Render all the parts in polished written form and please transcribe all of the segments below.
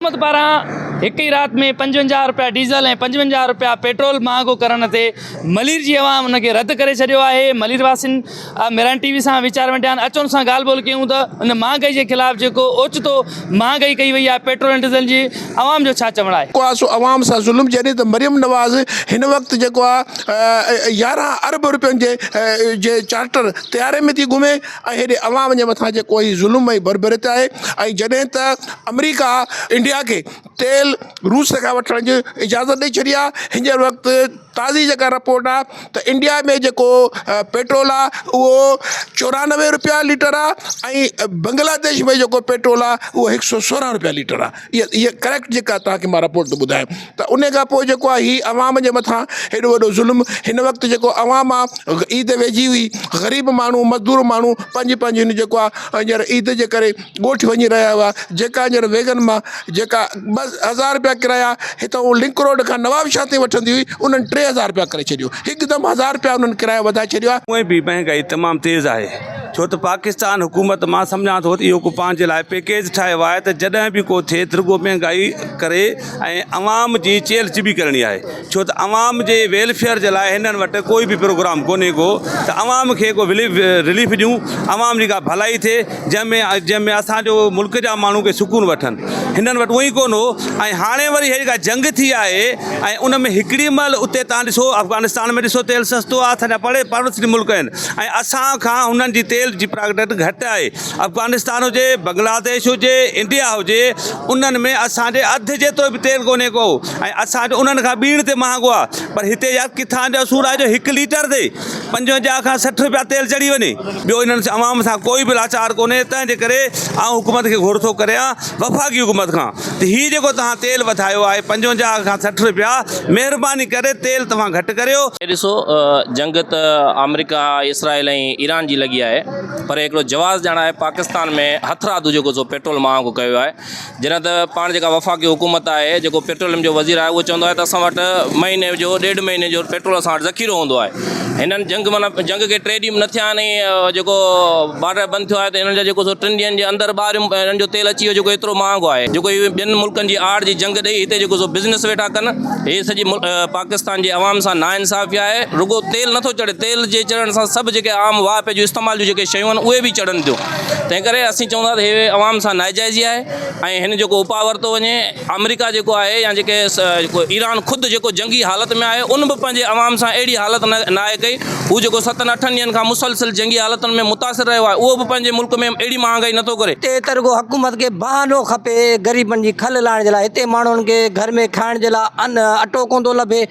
حڪومت پاران هڪ ئي رات ۾ 55 رپيا ڊيزل ۽ 55 رپيا پيٽرول مهانگو ڪرڻ تي ملير جي عوام ان کي رد ڪري ڇڏيو آهي. ملير واسين ميران ٽي وي سان ويچار ونڊيا آهن. اچو ان سان ڳالهه ٻولهه ڪيون ته ان مهانگائي جي خلاف جيڪو اوچتو مهانگائي ڪئي وئي آهي پيٽرول ۽ ڊيزل جي عوام جو ڇا چوڻ آهي. جيڪو آهي سو عوام سان ظلم جڏهن ته مريم نواز هن وقت جيڪو آهي 11 ارب رپين جي جي چارٽر طياري ۾ ٿي گهمي ۽ هيڏي عوام جي مٿان جيڪو هي ظلم ۽ بربريت آهي ۽ جڏهن ته آمريڪا انڊيا کي تيل روس کان وٺڻ جي اجازت ڏئي ڇڏي آهي هينئر وقت تازي جيڪا رپورٽ آهي ته انڊيا ۾ جيڪو پيٽرول آهي اهو 94 روپيا ليٽر آهي ۽ بنگلاديش ۾ جيڪو پيٽرول آهي اهو 116 روپيا ليٽر آهي اها اها ڪريڪٽ جيڪا توهان کي مان رپورٽ ٿو ٻڌايان ته ان کان پوء جيڪو آهي هي عوام جي مٿان هيڏو وڏو ظلم هن وقت جيڪو عوام آهي عيد ويجهي هئي غريب ماڻهو مزدور ماڻهو پنهنجي پنهنجي هن جيڪو آهي هينئر عيد جي ڪري ڳوٺ وڃي رهيا هئا جيڪا هينئر ويگن مان جيڪا 2000 روپيا ڪرايا هتان لنڪ روڊ کان نواب شاهه تائين وٺندي هئي انهن 3000 روپيا ڪري ڇڏيو هڪدم 1000 روپيا انهن ڪرايو وڌائي ڇڏيو آهي. هونئن به مهنگائي تمام تيز آهي ڇو ته پاڪستان حڪومت مان سمجهان ٿو ته اهو ڪو پنهنجي لاء پيڪيج ٺاهيو آهي ته جڏهن به ڪو ٿئي ته رڳو مهنگائي ڪري ۽ عوام جي چيلهه چٻي ڪرڻي آهي ڇو ته عوام جي ويلفيئر جي لاء هنن وٽ ڪوئي به پروگرام ڪونهي ڪو ته عوام کي ڪو رليف ڏيون عوام جي ڪا ڀلائي ٿئي جنهن ۾ جنهن ۾ اسان جو ملڪ جا ماڻهو ڪي سڪون وٺن هنن وٽ اهو ئي ڪونه هو ۽ هاڻي وري هي جيڪا جنگ ٿي آهي ۽ ان ۾ هڪڙي مهل اتي تان ڏسو افغانستان ۾ ڏسو تيل سستو آهي اسان جا پڙي پڙوسي ملڪ آهن ۽ اسان کان هنن جي تيل جي پراڊڪٽ گهٽ آهي افغانستان هجي بنگلاديش هجي انڊيا هجي انهن ۾ اسان جي اڌ جيترو به تيل ڪونهي ڪو ۽ اسان جو انهن کان ٻيڻ تي مهانگو آهي پر هتي يار ڪٿان جو اصول آهي جو هڪ ليٽر تي 55 کان 60 روپيا تيل چڙهي وڃي ٻيو انهن عوام سان ڪوئي به لاچار ڪونهي تنهن جي ڪري آئون حڪومت کي گهر ٿو ڪريان وفاقي حڪومت کان ته هي جيڪو توهان تيل وڌايو آهي 55 کان 60 روپيا مهرباني ڪري تيل توهان گهٽ ڪريو. ڏسو جنگ ته آمريڪا اسرائيل ۽ ايران جي لڳي آهي پر هڪڙو جواز ڄاڻائي پاڪستان ۾ هٿرادو جيڪو سو پيٽرول مهانگو ڪيو آهي جڏهن ته پاڻ جيڪا وفاقي حڪومت آهي جيڪو پيٽروليم جو وزير آهي اهو چوندو آهي ته اسان وٽ مهيني جو ڏيڍ مهيني جو پيٽرول اسان وٽ ذخيرو هوندو آهي هنن جنگ معنيٰ جنگ کي ٽي ڏينهن به نه ٿيا آهن ۽ جيڪو بارڊر بند ٿيو آهي ته هنن جا جيڪو سو ٽن ڏينهن جي اندر ٻاهريون هنن جو تيل اچي ويو جيڪو ايترو مهانگو آهي جيڪو هي ٻين ملڪن جي آڙ جي جنگ ڏئي هتي جيڪو سو بزنس ويٺا ڪن هي سڄي پاڪستان جي عوام سان ناانصافي آهي رڳو تيل نٿو چڙهي تيل جي چڙهڻ سان سڀ جيڪي عام واهپي جون استعمال جون جيڪي شيون آهن اهي به چڙهن ٿيون تنهن ڪري اسين چئون ٿا ته هي عوام سان ناجائزي آهي ۽ هن جيڪو اپاء ورتو وڃي آمريڪا جيڪو آهي يا جيڪي ايران خود جيڪو جنگي حالت ۾ آهي ان به پنهنجي عوام سان اهڙي حالت نه ناهي ڪئي هو جيڪو ستن اٺن ڏينهن کان مسلسل جنگي حالتن ۾ متاثر رهيو آهي اهو به پنهنجي ملڪ ۾ اهڙي مهانگائي نٿو ڪري. هتي ته رڳو حڪومت کي بهانو کپي غريبن جي کل لاهڻ جي لاء هتي ماڻهن کي گهر ۾ کائڻ جي لاء ان اٽو ڪونه ٿو لڀي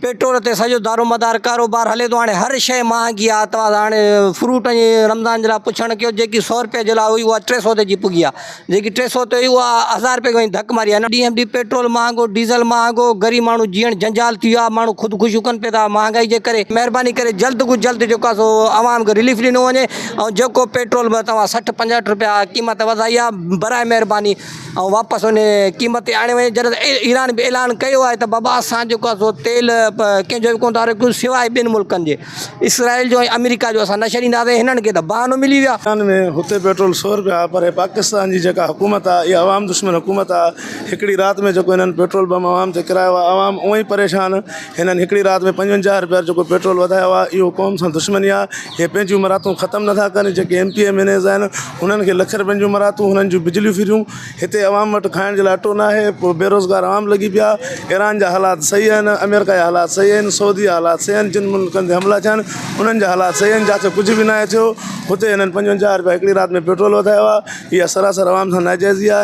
پيٽرول تي سڄو دارومدار ڪاروبار هلي ٿو هاڻي هر شيء مهانگي آهي توهان هاڻي فروٽ ۽ رمضان جي لاء پڇڻ ڪيو جيڪي سو روپئي جي لاء هئي اها 300 تي اچي پڳي آهي جيڪي 300 تي هئي اها 1000 روپئي کي وڃي ڌڪ ماري آهي ڏينهن ڏينهن پيٽرول مهانگو ڊيزل مهانگو غريب ماڻهو جيئڻ جنجال ٿي ويو آهي ماڻهو خودڪشيون ڪن پيا ٿا مهانگائي جي ڪري مهرباني ڪري جلد کان جلد جيڪو آهي سو عوام کي رليف ڏنو وڃي ۽ جيڪو پيٽرول توهان 60 65 روپيا قيمت وڌائي آهي براء مهرباني ۽ واپس ان قيمت تي آڻي وڃي جڏهن ته ايران به اعلان ڪيو آهي ته بابا اسان جيڪو آهي سو تيل ڪنهن جو به ڪونه ٿا رکون سواء ٻن ملڪن جي اسرائيل جو ۽ آمريڪا جو اسان نه ڇڏينداسين هنن کي ته بهانو ملي ويو آهي. ايران ۾ هتي پيٽرول سو روپيا آهي پر هي پاڪستان جي جيڪا حڪومت آهي اها عوام دشمن حڪومت آهي هڪڙي رات ۾ جيڪو هنن پيٽرول بم عوام تي ڪرايو آهي عوام اونئن ئي پريشان هنن هڪڙي رات ۾ 55 روپيا جيڪو پيٽرول وڌايو آهي اهو قوم سان دشمني آهي هي پنهنجون مراتون ختم نٿا ڪن جيڪي M P M N As آهن انهن کي لک رپين جون مراتون هنن جون بجليون ڦريون هتي عوام وٽ کائڻ جي لاء اٽو ناهي پوء بيروزگار عوام لڳي پيا ايران جا حالات صحيح آهن آمريڪا جا حالات صحيح آهن سعودي جا حالات صحيح آهن جن ملڪن تي حملا ٿيا آهن انهن جا حالات صحيح آهن جاٿي ڪجهه به ناهي ٿيو هتي هنن 55 رپيا هڪڙي رات ۾ پيٽرول وڌايو آهي اها سراسر عوام سان ناجائزي آهي.